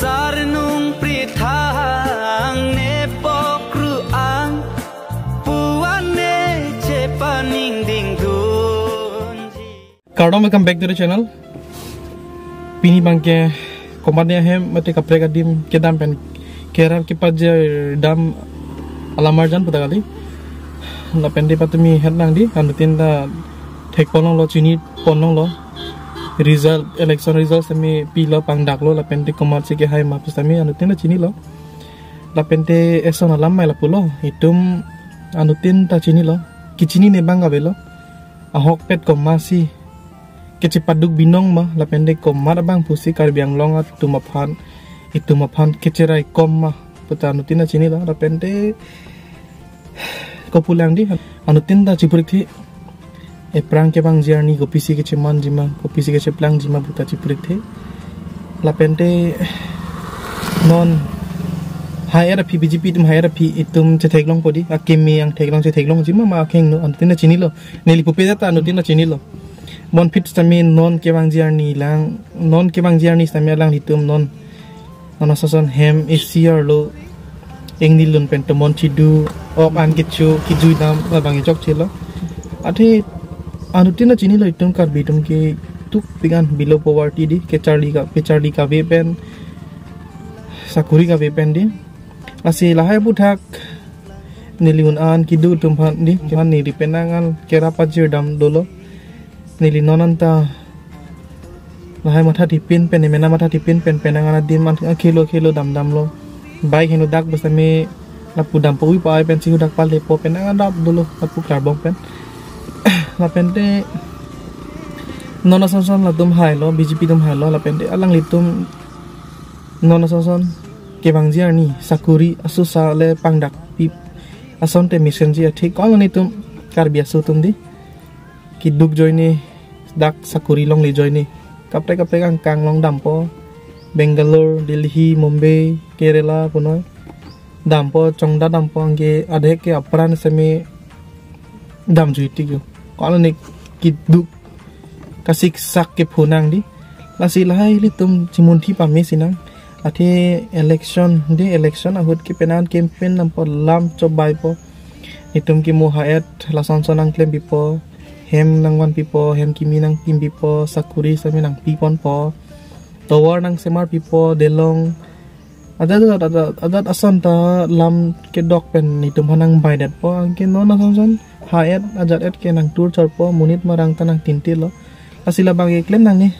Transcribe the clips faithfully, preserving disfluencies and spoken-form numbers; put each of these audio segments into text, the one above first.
Sarnung prithang ne pokru ang puan ne chepaning dingdunji. Kardom, welcome back to the channel. Pini abangke komatne ahem mate kaprek adim kedam pen kerap kepajir dam alam arjan puta kali. Lapente patumi het nangji, anuttin ta thek ponlonglo, chini ponlonglo. Result, election result semi pilo, pangdaklo, lapente komatsi kehai ma pu semi anuttin ta chinilo. Lapente eson alam mai lapulo, itum anuttin ta chinilo. Kechinine abang kavelo. Ahokpet komatsi kechepaduk binong ma, lapente komat abang pusi Karbi Anglong atum aphan, itum aphan kecheraikom ma puta anuttin ta chinilo. Lapente kopulang di, anuttin ta chipurik thi. Ephrang kevangji arni kopisi kechemanji ma, kopisi kecheplangji ma puta chipurik thi. Lapente non hai-et aphi, B J P atum hai-et aphi itum chetheklongpo di, akimi yang theklong chetheklongji ma, ma akhengno, anuttin ta chinilo. Neli pupe ta anuttin ta chinilo. Bonphit sitame non kevangji arni lang, non kevangji arni sitame alanglitum non, non ason ason hem isi arlo ingni lun pen tomon chidu, ok an kecho, kejui dam labang chokchelo. Athe anuttin ta chinilo, itum Karbi atum ke tuk pigan below poverty di, kecharli ka, kecharli kave pen, sakuri kave pen di. Lasi lahai aphuthak neli un-an kedo atum aphan di, aphan neli penang an kerap pajir dam dolo. Neli non anta lahai matha thipin pen, ne mena matha thipin pen, penang an adim an khelo khelo damdamlo. Bike heno dak pu sitame lapu dampo ui pa ai pensi hudak palepo, penang an dap dolo lapu Karbong pen. Lapente non ason ason latum hailo, B J P atum hailo, lapente alanglitum non ason ason kevangji arni sakuri asosa le pangdakpi asonte mesenji, athe ko-an lo netum Karbi aso atum di. Keduk ajoine, dak sakuri longle ajoine, kaprek kaprek angkang along dampo, Bangalore, Delhi, Mumbai, Kerala punoi dampo, chongda dampo, anke adhek ke apran semi damjui tik yo. Ko-an lo ne keduk kasiksak kepho nang di. Lasi lahai ilitum chimunthi pame sinang. Athe election di, election ahut ke penang an campaign dampo, lam chobaipo. Itum ke mo hai-et lason ason nangklem pipo, hem nangvan pipo, hem kimi nangpim pipo, sakuri semi nangpi ponpo, tovar nangsemar pipo, delong ajat ajat ajat ajat ason ta lam kedok pen itum aphan nangbaidetpo, anke non ason ason hai-et ajat-et ke nangtur chorpo, monit marang ta nangtintilo. Lasi labang keklem nangne.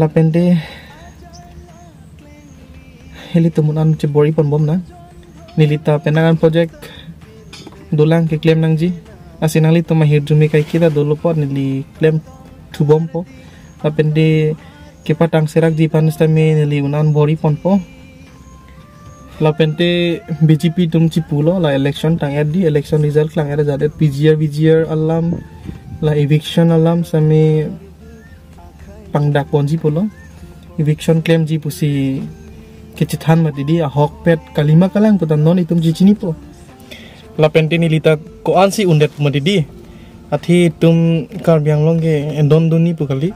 Lapente ilitum un-an chebor-i ponbom nang. Neli ta penang an project dolang keklem nangji. Lasi nanglitum ahirjume kaike ta dolo apot neli klem thubompo. Lapente kepatang serakji aphan sitame neli un-an bor-i ponpo. Lapente B J P atum chipulo, la election tang-et di, election result klang-et ajat-et P G R, V G R alam, la eviction alam semi pangdak ponji pulo. Eviction klemji pusi kechethan mati di, ahokpet kalima kalang puta non itum chichinipo. Lapente neli ta ko-ansi undet mati di. Athe itum Karbi Anglong ke endon dunji pu kali.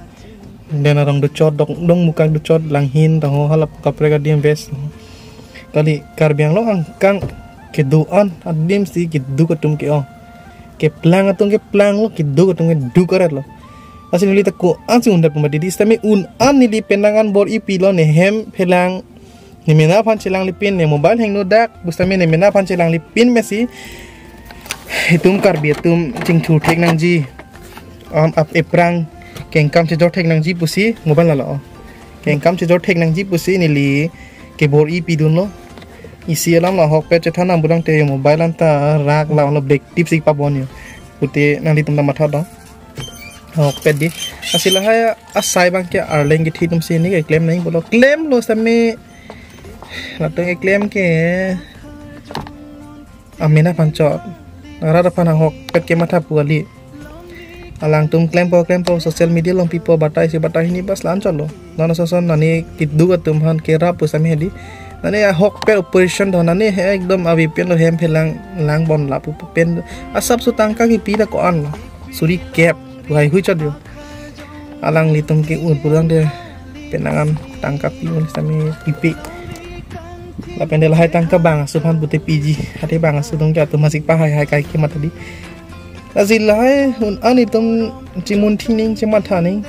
Den arong dochot, dong, dongmukak dochot, langhin ta ho, hala kaprek adim bes. Kali Karbi Anglong angkang kedo-an adimsi keduk atum ke-ong. Keplang atum keplanglo, keduk atum keduk aretlo. Lasi neli ta ko-ansi undet mati di, sitame un-an neli penang an bor-i pilo, ne hem phelang, ne mena aphan chelanglipin, ne mobile heno dak pu sitame ne mena aphan chelanglipin mesi itum Karbi atum chingthur thek nangji. Am ap ephrang kengkam chejor thek nangji pusi mobile lalo. Kengkam chejor thek nangji pusi neli kebor-i pidunlo. Isi alam la ahokpet chethan nang budang te mobile anta rak la lo, black tip si pabon yo. Pute nanglitum ta matha do. Ahokpet di. Lasi lahai asai abangke arleng kethi atumsi ne keklem nang pulo. Klemlo sitame latum keklem ke amena aphan chot. Arat aphan ahokpet kematha pu kali. Alangtum klempo, klempo, social media along pipo, batai si batai hini bas la-an chotlo. Non ason ason nani keduk atum aphan kerap pu sitame di. Nani ahokpet operation do, nani he ekdom avi pen lo, hem phelang lang bon lapu pen. Asapso tangka kipi ta ko-an lo. Suri kep, pu haihui chot yo. Alanglitum ke un pulang de. penang an tangka pi mo sitame pipe. Lapen de lahai tangka bang aso aphan pute piji. Ate bang aso atum ke atum masik pahai hai kaike mati di. Lasi lahai un an itum chimun thining chimatha ning.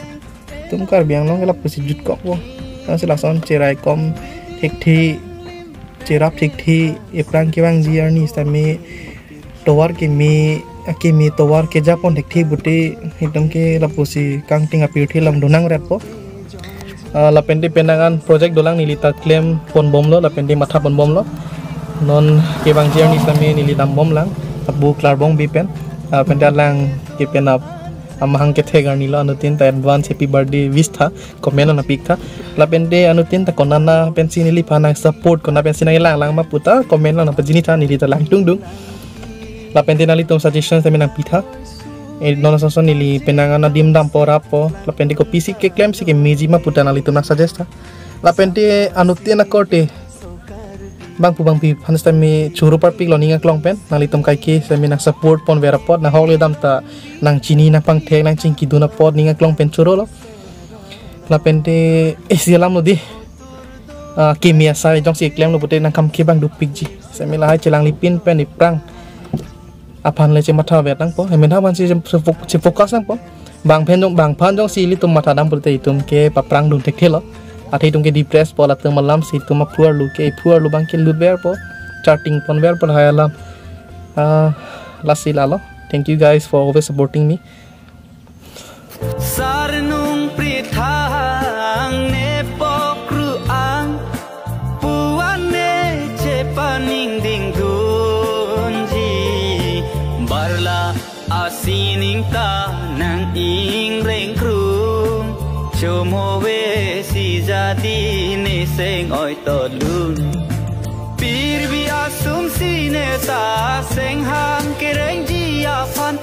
Itum Karbi Anglong ke lapusi jutkokpo. Lasi lason cherai kom thekthe, cherap thekthe, ephrang kevangji arni sitame tovar keme, akeme tovar kejapon thekthe pute itum ke lapusi kangting apirthe alam donang retpo. Ah, lapen de penang an project dolang neli ta klempon bomlo, lapen de mathaponbomlo. Non kevangji arni sitame neli dambomlang, abu klarbong bi pen. Ah, lapen de alang ke pen ap amahang kethek arni lo, anuttin ta advance happy birthday wish tha, comment nangpitha. Lapen de anuttin ta konat pensi neliphan nangsupport, konat pensi nangkelanglang ma puta comment lang nangpajinitha, neli ta langdungdung. Lapen de nanglitum suggestion sitame nangpitha. Eh, non ason ason neli penang an adim dampo rappo. Lapen de kopisi keklem si kemeji ma puta nanglitum nangsuggest tha. Lapen de anuttin akorte bangphu bangphi aphan sitame choro parpiklo ning aklong pen. Nanglitum kaike sitame nangsupportponver apot, nanghokledam ta nangchini nangpangthek nangchingkidun apot ning aklong pen chorolo. Lapen de isi alamlo di. Ah, keme asai jongsi klemlo pute nangkam kebang dopikji. Sitame lahai chelanglipin pen ephrang aphan le chemathavet nangpo. Hemen aphan si chefo-, chefocus nangpo. Bang pen jong, bang aphan jongsi ilitum mathadam pute itum ke paprangdun thekthelo. Athe itum ke depress po, latum alam si itum aphu arlo ke, iphu arlo abang ke lutverpo. Chartingponverpo lahai alam. Ah, lasi lalo. Thank you guys for always supporting me. Sarnung prithang ne pokru ang puan ne chepaning dingdunji barla asining ta nang ingreng krung chomove si jadi ne seng oi tolun. Pirbi asum si ne ta seng hang kerengji aphan.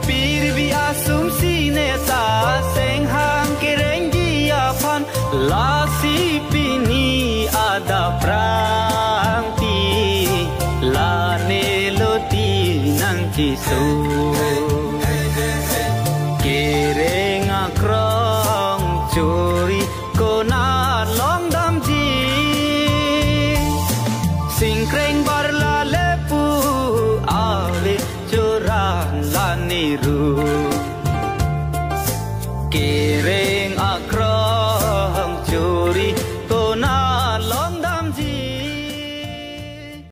Pirbi asum si ne ta seng hang kerengji aphan. Lasi pini adap prangpi la ne loti nangchiso. Kereng akrong chori konat longdamji. Singkreng barla lepu ave choran la niru.